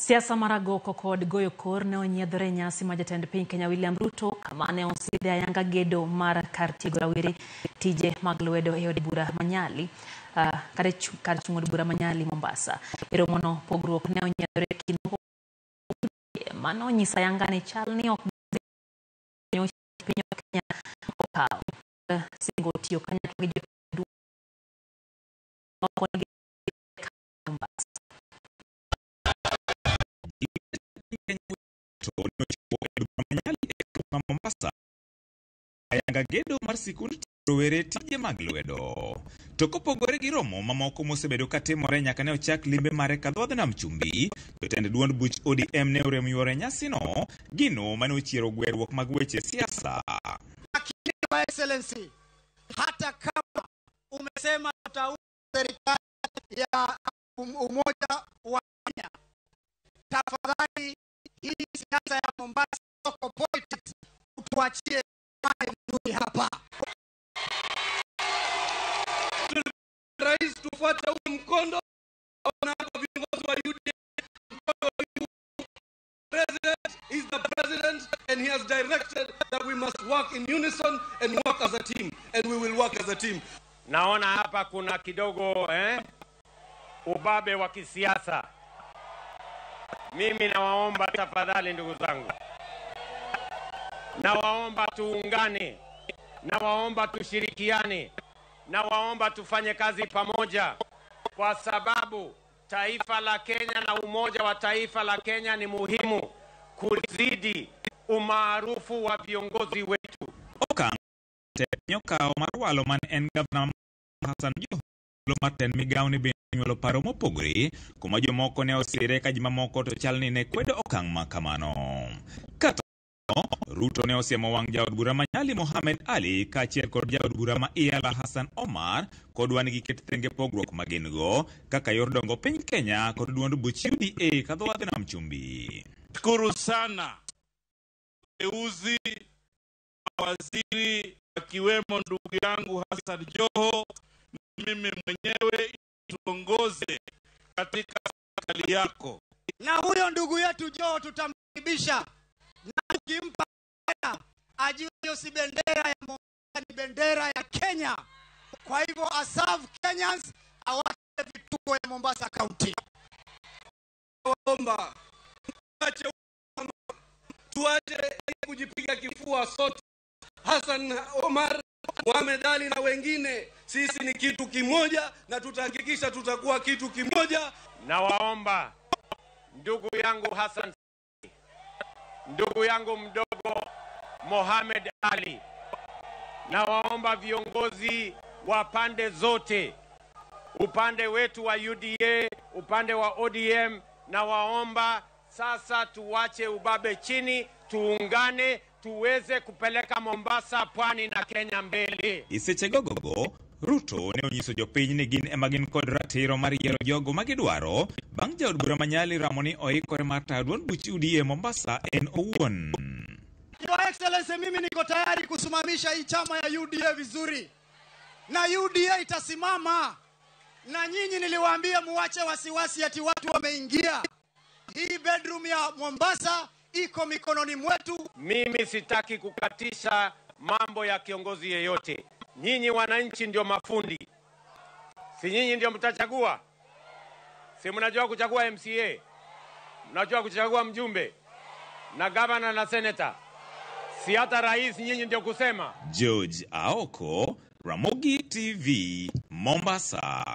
Siasa mar agoko kod goyo kor ne onyiedhore e nyasi ma jatend piny Kenya William Ruto kama ne osidhe ayanga gedo mar kar tiego rawere tije mag lwedo e od bura ma Nyali, kar chung' od bura ma Nyali, Mombasa. E romono pogruok ne onyiedhore e kind moko mano onyiso ayanga ni chal ni ok piny Kenya okawo singo tiyo kanyakla gi jotend Mombasa. Mombasa ayanga gedo mar sikund rowere tije mag lwedo. To kopogore gi romo mamoko mosebedo katimore nyaka ne ochak limbe mare kadhodh nam chumbi, jotend duond buch ODM ne orem yuoro nyasino, gino mane ochiero gweruok mag weche siasa. Lakini Your Excellency, hata kama umesema tutaunda serikali ya umoja wa Kenya, tafadhali hii siasa ya Mombasa local politics tuachie vizuri hapa. Rais, tufuate huu mkondo na viongozi wa UDA. President is the president and he has directed that we must work in unison and work as a team, and we will work as a team. Naona hapa kuna kidogo ubabe wa kisiasa. Mimi nawaomba tafadhali ndugu zangu, nawaomba tuungane, nawaomba tushirikiane, nawaomba tufanye kazi pamoja, kwa sababu taifa la Kenya na umoja wa taifa la Kenya ni muhimu kuzidi umaarufu wa viongozi wetu. Okang' nyoka mar walo man en gavana Hassan Joho mar tend migawo ni bende onyuolo paro mopogore, kuma jomoko ne osire ka jomamoko to chal ni ne kwedo okang' ma kamano. Kata Ruto ne osiemo wang' jaod bura ma Nyali Mohamed Ali kaachiel kod jaod bura ma Iyala Hassan Omar kod wan gi ket thenge pogruok ma gin go kaka yor dongo piny Kenya kod duond buch UDA kadhodh nam chumbi. Shukuru sana uteuzi waziri akiwemo ndugu yangu Hassan Joho na mimi mwenyewe tuongoze katika serikali yako. Na huyo ndugu yetu Joho tutamkaribisha na tukimpa ajue hiyo si bendera ya Mombasa, ni bendera ya Kenya. Kwa hivyo aserve Kenyans, awache vituko ya Mombasa County. Waomba tuache kujipiga kifua sote. Hassan Omar, Mohamed Ali na wengine, sisi ni kitu kimoja na tutahakikisha tutakuwa kitu kimoja. Nawaomba ndugu yangu Hassan, ndugu yangu mdogo Mohamed Ali, nawaomba viongozi wa pande zote, upande wetu wa UDA, upande wa ODM, nawaomba sasa tuwache ubabe chini, tuungane, tuweze kupeleka Mombasa, Pwani na Kenya mbele. Isechegogogo, Ruto ne onyiso jopiny ni gin ema gin kod ratiro mar yiero jogo magidwaro bang' jaod bura ma Nyali ramo ni oikore mar tayo duond buch UDA Mombasa en owuon. Your Excellency, mimi niko tayari kusimamisha hii chama ya UDA vizuri, na UDA itasimama. Na nyinyi niliwaambia muache wasiwasi ati watu wameingia. Hii bedroom ya Mombasa iko mikononi mwetu. Mimi sitaki kukatisha mambo ya kiongozi yeyote. Nyinyi wananchi ndio mafundi. Si nyinyi ndio mtachagua? Si mnajua kuchagua MCA? Mnajua kuchagua mjumbe na governor na senator? Si hata rais nyinyi ndio kusema? George Aoko, Ramogi TV, Mombasa.